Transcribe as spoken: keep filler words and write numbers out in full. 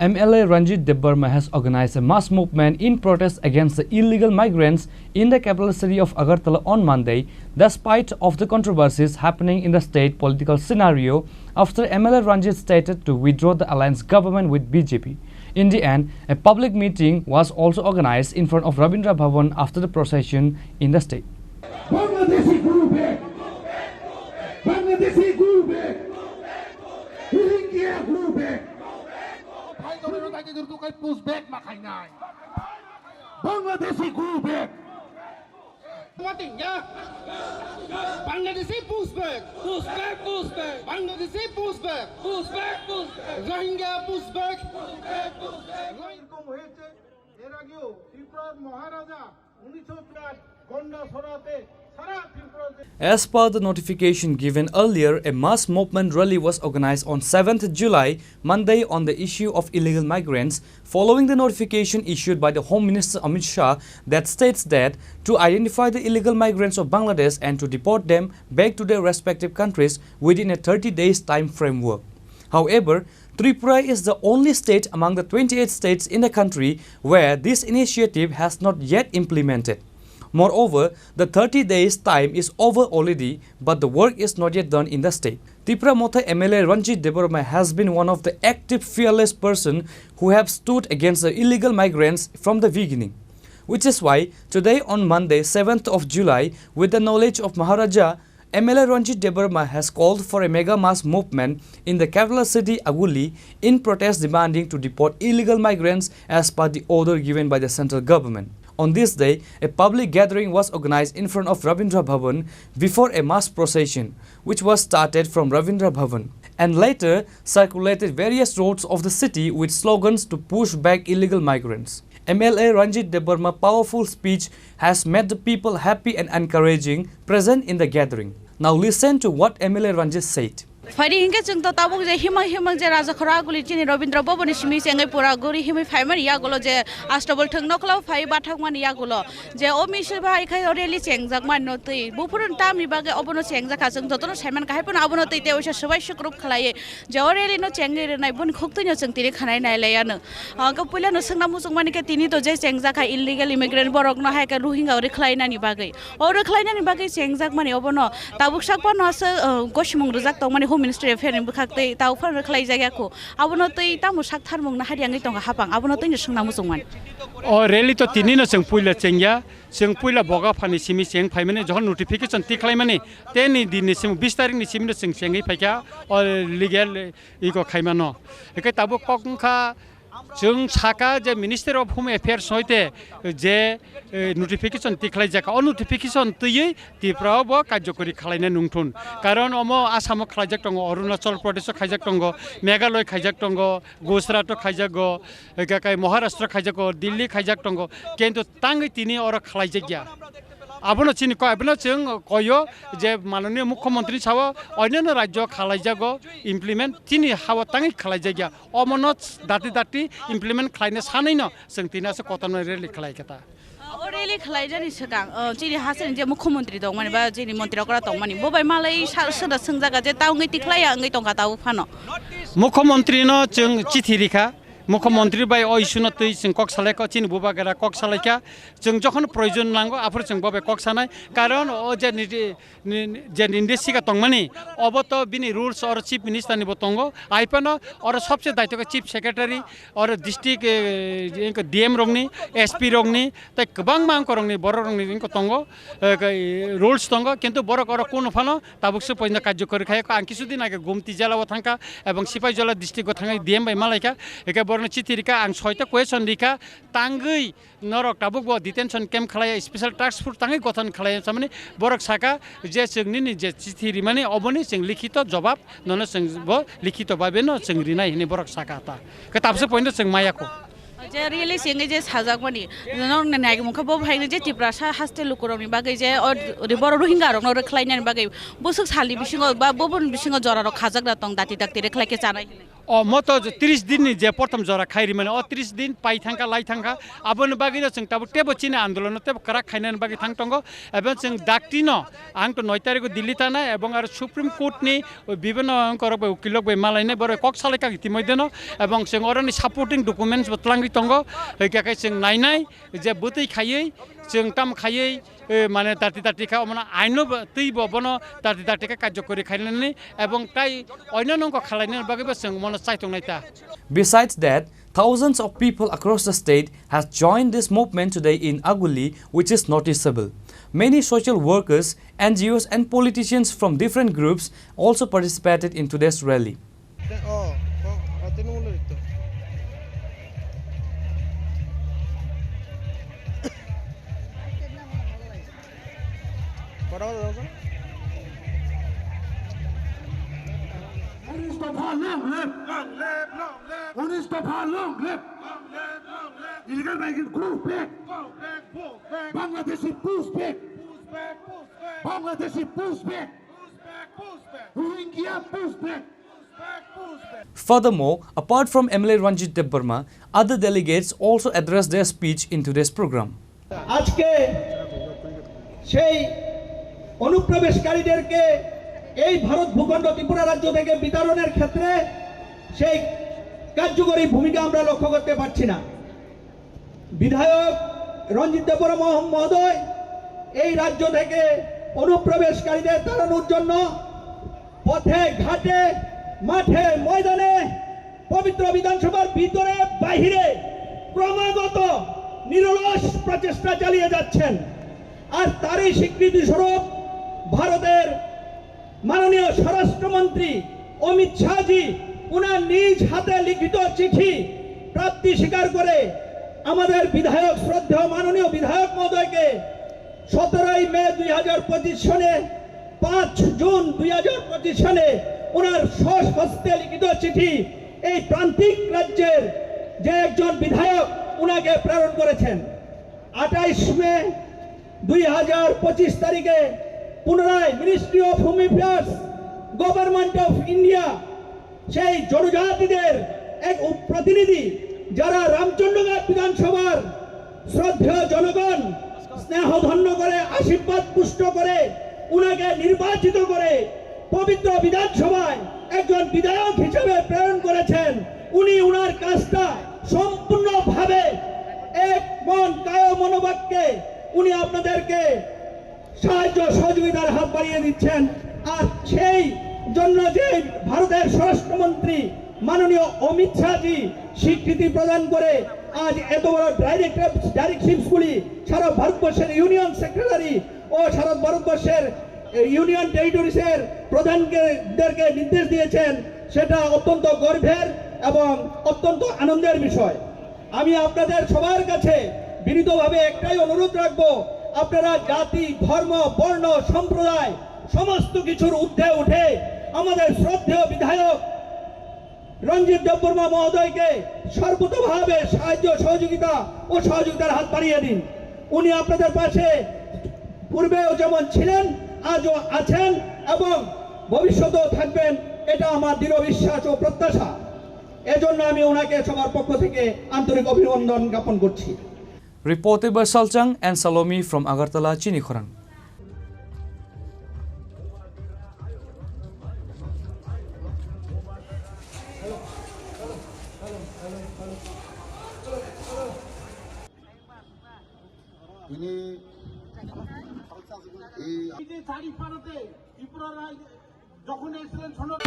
M L A Ranjit Debbarma has organized a mass movement in protest against the illegal migrants in the capital city of Agartala on Monday, despite of the controversies happening in the state political scenario after M L A Ranjit stated to withdraw the alliance government with B J P. In the end, a public meeting was also organized in front of Rabindra Bhavan after the procession in the state. Bangladeshi, go back! Bangladeshi, go back! Rohingya, go back! Bangladeshi, go back! Bangladeshi, push back! Push back, push back! Bangladeshi, push back! Push back, push back! Rohingya, push back! এরকম হয়েছে। এর আগেও ত্রিপুরার মহারাজা উনিশশো চুয়াত্তর গন্ডা ছড়াতে সারা ত্রিপুরাতে As per the notification given earlier, a mass movement rally was organized on seventh July, Monday, on the issue of illegal migrants, following the notification issued by the Home Minister Amit Shah that states that to identify the illegal migrants of Bangladesh and to deport them back to their respective countries within a thirty days time framework. However, Tripura is the only state among the twenty-eight states in the country where this initiative has not yet implemented. Moreover, the thirty days time is over already, but the work is not yet done in the state. Tipra Motha M L A Ranjit Debbarma has been one of the active, fearless person who have stood against the illegal migrants from the beginning, which is why today, on Monday, seventh of July, with the knowledge of Maharaja, M L A Ranjit Debbarma has called for a mega mass movement in the capital city Aguly in protest demanding to deport illegal migrants as per the order given by the central government. On this day, a public gathering was organized in front of Rabindra Bhavan before a mass procession, which was started from Rabindra Bhavan and later circulated various roads of the city with slogans to push back illegal migrants. M L A Ranjit Debbarma powerful speech has made the people happy and encouraging present in the gathering. Now listen to what M L A Ranjit said. Phaidi hinkhe chwng to tabuk je himang himang je Raja Khoro Aguly chini Rabindra Bhavan ni simi chengwi pura guri himwi phaimani yagulo je Astabal thwng nokla phai bathakmani yagulo je o misil bai khai o rally chengjak mani no twi buphuru tamni bagwi obono chengjak kha chwng jotono saiman kahai phano abono twi tei oisa swbai sukrub khlaiwi je o rally no chengwi rwnai boni khuktwi no chwng tini khanai nai lai ano. Hwnkhe puila no swngna muchung mani khe tini to je chengjak kha illegal immigrant borok no hai khe Rohingya o rwkhlai nani bagwi. O rwkhlai nani bagwi chengjak mani obono tabuk sak phano aswk, uh, gosimung rwjak tong mani Home Ministry affair ni bwkhak tei tabuk phano rwkhlai jak ya kho. Abono twi tamo sak tharmung na hari yangwi tongo hapang abono twi no swngna muchung mani. O rally to tini no chwng puila chengya. Chwng puila Boga phani simi cheng phaimani, jokhon notification tikhlaimani, teni dinni simi, bis tarikni simi no chwng chengwi phaikha, o legal iko khaimano. Hwnkhe tabuk kok wngkha, chwng saka je Minister of Home Affairs hoite je, eh, notification tikhlaijak, o notification twiwi Tripura o bo karjokori khlaina nungthun. Karon omo Assam o khlaijak tongo, Arunachal Pradesh o khaijak tongo, Meghalaya khaijak tongo, Gujarat o khaijago, hwnkhe kai Maharashtra khaijago, Delhi khaijak tongo, kintu tangwi tini oro khlaijakya. Abono chini koi, abono chwng koyo je mananiya mukhyamantri sao, onyono rajyo khlaijago implement, chini hao tangwi khlaijakya. Omono dati dati implement khlaina sanwino chwng tini aswk kotorma rally khlaikha ta. O rally khlaijani swkang, o, chini hasteni je mukhyamantri tongmani ba chini mantri okra tongmani, bo bai malai sa-, swda swngjaga je ta wngwi tikhlaiya wngwi tongkha tabuk phano. Mukhyamantri no chwng chithi rikha, mukhyamantri bai o issue no twi chwng kok salaikha, chini bubagra kok salaikha, chwng jokhon proyojon nango aphuru chwng bo bai kok sanai, karon o je ni-, ni-, je ninde siga tongmani, obo to bini rules oro Chief Minister ni bo tongo, ai phano oro sobse daitokhe Chief Secretary, oro district, eh, D M rokni, S P rokni, tei kwbangma angkorokni, bororokni wngkha tongo, eh, rules tongo, kintu borok oro kunu phano tabuk se poino karjokori khai. Ang kisu din age Gumti jela o thangkha ebong Sipaijala district o thangwi D M bai malaikha, hwnkhe borokno chithi rikha, ang soita question rikha, tangwi norok tabuk bo detention camp khlai, special task force tangwi gothon khlai samani borok saka je chwng nini je chithi rimani oboni chwng likhito jobab nono chwng bo likhito babe no chwng rinai hinwi borok saka ta. Khe tabse poino chwng maya kho. Je rally sengwi je sajakmani, norokni naimungkha bo phaini je Tiprasa haste lukurokni bagwi je o ri-, borok Rohingya rokno rwkhlainani bagwi buswk salni bisingo ba bubun bisingo jorarok khajakna tong dati dakti rwkhlai khe chanai hinwi. O moto je tris din ni je prothom jora khai rimani, o tris din pai thangkha, lai thangkha, aboni bagwi no chwng tabuk tebo chini andolon no tebo kwrak khainani bagwi thang tongo. Ebo chwng dakti no ang to noi tarikh o Delhi thanai ebong aro Supreme Court ni o bibhinno angkorok bai ukilok bai malainai borok kok salai kha itimodhye no, ebong chwng oroni supporting documents bo twlangwi tongo, hwnkhe khe chwng nainai je bwtwi khaiwi chwng tam khaiwi, e, mane dati dati kha, omono aino bo, twi bo bono dati dati kha karjokori khainani ebong tai oino nongko khalainani bagwi bo chwng mono chaitongnai ta. Besides that, thousands of people across the state has joined this movement today in Aguli, which is noticeable. Many social workers, N G Os and politicians from different groups also participated in today's rally. উনিশ দফা long live! Long live, long live! উনিশ দফা long live! Long live, long live! Illegal migrant go back! Go back, go back! Bangladeshi push back! Push back, push back! Bangladeshi push back! Push back, push back! Rohingya push back! Push back, push back! Furthermore, apart from M L A Ranjit Debbarma, other delegates also addressed their speech in today's program. আজকে সেই অনুপ্রবেশকারীদেরকে এই ভারত ভূখণ্ড ত্রিপুরা রাজ্য থেকে বিতাড়নের ক্ষেত্রে সেই কার্যকরী ভূমিকা আমরা লক্ষ্য করতে পারছি না। বিধায়ক রঞ্জিত দেববর্মা মহ-, মহোদয় এই রাজ্য থেকে অনুপ্রবেশকারীদের তাড়ানোর জন্য পথে ঘাটে, মাঠে, ময়দানে, পবিত্র বিধানসভার ভিতরে বাইরে ক্রমাগত নিরলস প্রচেষ্টা চালিয়ে যাচ্ছেন। আর তারই স্বীকৃতি স্বরূপ ভারতের মাননীয় স্বরাষ্ট্রমন্ত্রী অমিত শাহজি উনার নিজ হাতে লিখিত চিঠি প্রাপ্তি স্বীকার করে আমাদের বিধায়ক, শ্রদ্ধেয় মাননীয় বিধায়ক মহোদয়কে সতেরোই মে দুই হাজার পঁচিশ সনে, পাঁচ জুন দুই হাজার পঁচিশ সনে ওনার স্বহস্তে লিখিত চিঠি এই প্রান্তিক রাজ্যের যে একজন বিধায়ক ওনাকে প্রেরণ করেছেন। আঠাইশ মে দুই হাজার পঁচিশ তারিখে পুনরায় Ministry of Home Affairs, Government of India সেই জনজাতিদের এক উপ-, প্রতিনিধি, যারা রামচন্দ্রঘাট বিধানসভার শ্রদ্ধেয় জনগণ স্নেহধন্য করে, আশীর্বাদ পুষ্ট করে, উনাকে নির্বাচিত করে পবিত্র বিধানসভায় একজন বিধায়ক হিসেবে প্রেরণ করেছেন। উনি উনার কাজটা সম্পূর্ণভাবে এক মন কায় মনোবাক্যে উনি আপনাদেরকে সাহায্য সহযোগিতার হাত বাড়িয়ে দিচ্ছেন। আর সেই জন্য যে ভারতের স্বরাষ্ট্রমন্ত্রী মাননীয় অমিত শাহজি স্বীকৃতি প্রদান করে আজ এত বড় ডাইরেক্টর, ডাইরেকশনসগুলি সারা ভারতবর্ষের ইউনিয়ন সেক্রেটারি ও সারা ভারতবর্ষের ইউনিয়ন টেরিটরিজের প্রধানদেরকে নির্দেশ দিয়েছেন, সেটা অত্যন্ত গর্বের এবং অত্যন্ত আনন্দের বিষয়। আমি আপনাদের সবার কাছে বিনীতভাবে একটাই অনুরোধ রাখবো, আপনারা জাতি, ধর্ম, বর্ণ, সম্প্রদায় সমস্ত কিছুর ঊর্ধ্বে উঠে আমাদের শ্রদ্ধেয় বিধায়ক রঞ্জিত দেববর্মা মহোদয়কে সর্বতোভাবে সাহায্য সহযোগিতা ও সহযোগিতার হাত বাড়িয়ে দিন। উনি আপনাদের পাশে পূর্বেও যেমন ছিলেন, আজও আছেন এবং ভবিষ্যতেও থাকবেন, এটা আমার দৃঢ় বিশ্বাস ও প্রত্যাশা। এজন্য আমি ওনাকে সবার পক্ষ থেকে আন্তরিক অভিনন্দন জ্ঞাপন করছি। Reported by Salchang and Salomi from Agartala, Chini Khorang. Ini এই যে শাড়ি পাড়াতে ত্রিপুরা রাজ-, যখন এসেছিলেন সনদ